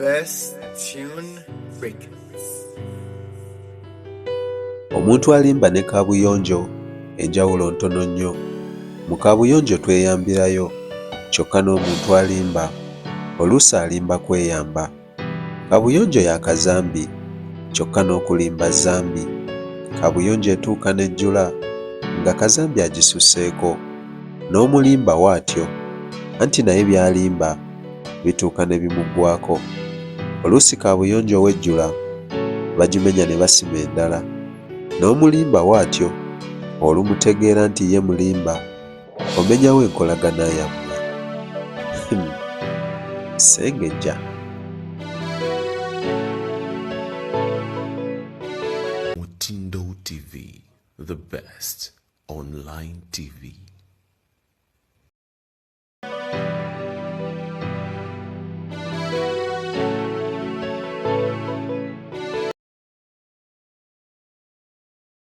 Best Tune Records. Omuntu alimba ne kaabuyonjo enjawulo ntono nnyo. Mu kaabuyonjo tweyambirayo kyokka n'omuntu alimba oluusi alimba kweyamba. Kaabuyonjo ya kazambi kyokka n'okulimba zzambi. Kaabuyonjo etuuka n'ejjula nga kazambi agisusseeko. N'omulimba waatyo anti naye by'alimba bituuka ne bimuggwaako. Oluusi kaabuyonjo w'ejjula bagimenya ne basima endala. N'omulimba waatyo olumutegeera nti ye mulimba omenyawo enkolagana yammwe. Hmm. Ssengejja. Mutindo TV, the best online TV.